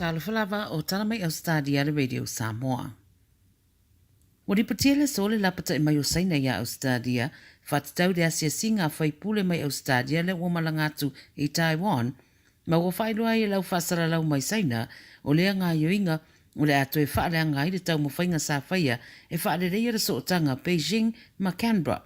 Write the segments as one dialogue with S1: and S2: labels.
S1: Talofa lava o tala mai Ausetalia le Radio Samoa. Ua lipotia le aso le lapatai mai o Saina iā Ausetalia, faatatau i le asiasiga a faipule mai Ausetalia lea ua malaga atu i Taiwan, ma ua faailoa ai e le au faasalalau mai Saina, o lea gaoioiga o le a toe faaleaga ai le taumafaiga sa faia e faaleleia le sootaga Beijing ma Canberra.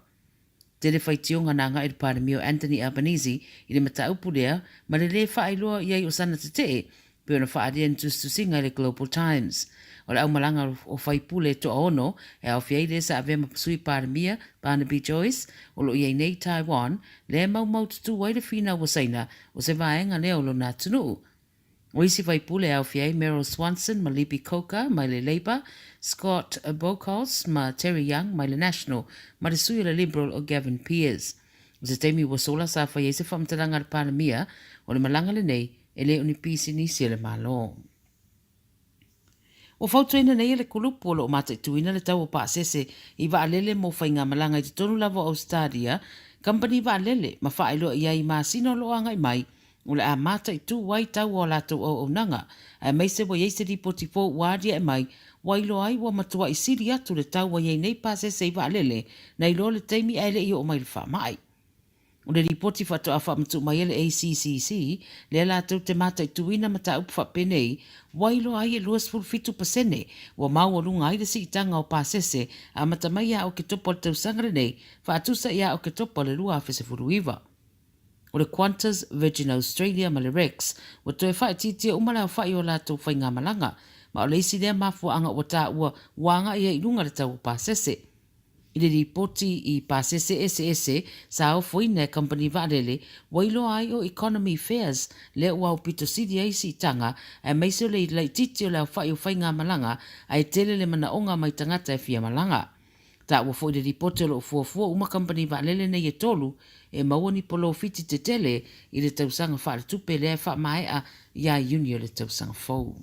S1: Tele faitioga na agai i le Palemia o Anthony Albanese i le mataupu lea ma le lē faailoa i ai o sana tetee pei ona faaalia ni tusitusiga i le Global Times. O le aumalaga o faipule e toaono e aofia ai le sa avea ma Sui Palemia Barnaby Joyce o lo o i ai nei i Taiwan lea e maumaututū ai le finau o Saina o se vaega lea o lona atunuu. O isi faipule e aofia ai Meryl Swanson ma Libby Coker mai le Labour, Scott Bocos ma Terry Young mai le National, ma le sui o le Liberal o Gavin Peers. O se taimi ua sola sa fai ai se faamatalaga a le Palemia, o le malaga lenei e le o ni pisinisi a le Malo. Ua fautuaina nei e le kulupu o lo o mataituina le tau o pasese i vaalele mo faigamalaga i totonu lava o Ausetalia, kamupani vaalele ma faailoa i ai i masina o lo o agai mai o le a mataitu ai tau o a latou auaunaga, aemaise ua i ai se lipoti fou ua aliae mai ua iloa ai ua matuai sili atu le tau ua i ai nei pasese i vaalele nai loa le taimi ae le i oo mai le faamai. O le lipoti faatoa faamatuu mai e le ACCC, lea latou te mataituina mataupu faapenei, ua iloa ai e 27% ua maualuga ai le siitaga o pasese amata mai ia Oketopa o le tausaga lenei faatusa ia Oketopa o le 2019. O le Qantas, Virgin Australia ma le Rex ua toe faaitiitia uma le aofai o latou faigamalaga, ma o le isi lea mafuaaga ua taua ua agai ai i luga le tau o pasese. I le lipoti i pasese eseese sa ofoina e kamupani vaalele, ua iloa ai o economy fares lea ua aupito sili ai siitaga aemaise o le laitiiti o le aofai o faigamalaga ae tele le manaoga mai tagata e fia malaga. Taua foi le lipoti o lo o fuafua uma kamupani vaalele nei e tolu e maua ni polofiti tetele i le tausaga faaletupe lea e faamaea ia Iuni o le tausaga fou.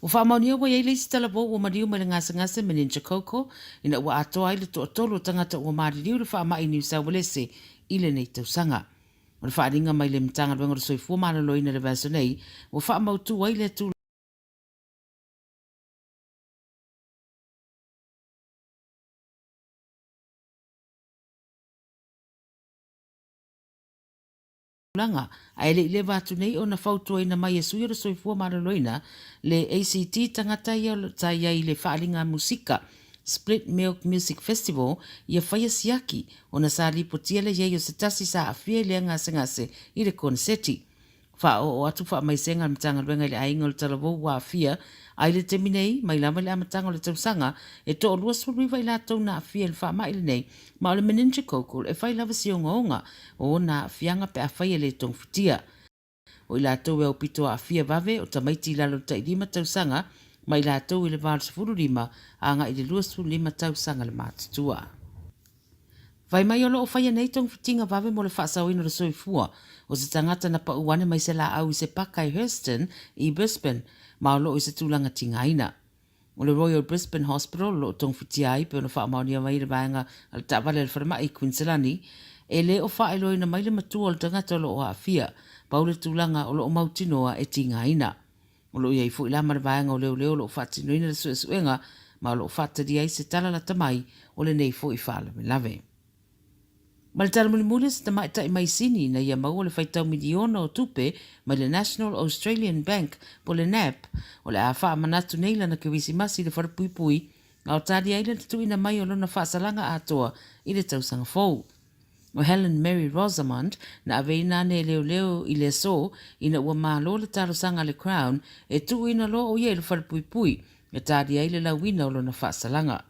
S1: Ua faamaonia ua i ai le isi talavou ua maliu mai le gasegase meningococcal ina ua atoa ai le toatolu o tagata ua maliliu i le faamai i Niu Sauelese i lenei tausaga. O le faaaliga mai le Matagaluega o le Soifua Maloloina i le vaiaso nei, ua faamautu ai lea tulaga, ae le i leva atu nei ona fautuaina mai e Sui o le Soifua Maloloina le ACT tagata ia sa i ai i le faaaliga musika Split Milk Music Festival ia faia siaki ona sa lipotia le i ai o se tasi sa aafia i lea gasegase i le koneseti. Faaoo atu faamaisega a le Matagaluega i le aiga o le talavou ua aafia, a i le taimi nei, mai lava i le amataga o le tausaga, e toa-29 i latou na aafia i le faamai lenei, ma o le meningococcal e fai lava si ogaoga o ona aafiaga pe afai e le togafitia. O i latou e aupito aafia vave o tamaiti i lalo i le tailima tausaga ma i latou i le 85 agai i le 25 tausaga le matutua. Fai mai o lo o faia nei togafitiga vave mo le faasaoina o le soifua o se tagata na pau ane mai se laau i se paka i Hurston i Brisbane ma o lo o i se tulaga tigaina. O le Royal Brisbane Hospital o lo o togafitia ai pei ona faamaonia mai e le vaega a le taavale a le falemai i Kuiniselani, e le o faailoaina mai le matua o le tagata o lo o aafia, pau le tulaga o lo o mautinoa e tigaina. O lo o i ai foi la ma le vaega o leoleo o lo o faatinoina le suesuega ma o lo o faatalia ai se tala lata mai o lenei foi faalavelave. Ma le tala mulimuli o se tamaitai mai Sini ina ia maua le faitau miliona o tupe mai le National Australian Bank po le NAB, o le a faamanatu nei lana Kerisimasi i le falepuipui a o talia ai le tuuina mai o lona faasalaga atoa i le tausaga fou. O Helen Mary Rosamond na aveina ane e leoleo i le aso ina ua malo le talosaga a le Crown e tuuina loa o ia i le falepuipui e talia ai le lauina o lona faasalaga.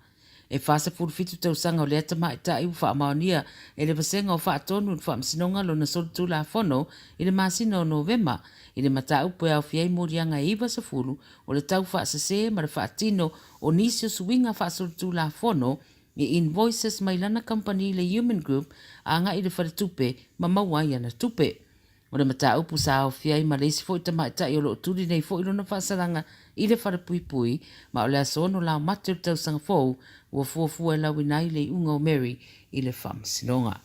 S1: E 47 tausaga o lea tamaitai ua faamaonia e le Vasega o Faatonu i le Faamasinoga lona solitulafono i le masina o Novema i le mataupu e aofia ai moliaga e 90 o le tau faasese ma le faatino o nisi o suiga faasolitulafono i invoices mai lana kamupani le Human Group agai i le faletupe ma maua ai ana tupe. O le mataupu sa aofia ai ma le isi foi tamaitai o lo o tuli nei foi lona faasalaga i le falepuipui, ma o le aso 6 Laumate o le tausaga fou ua fuafua e lauina ai le iuga o Mary i le faamasinoga.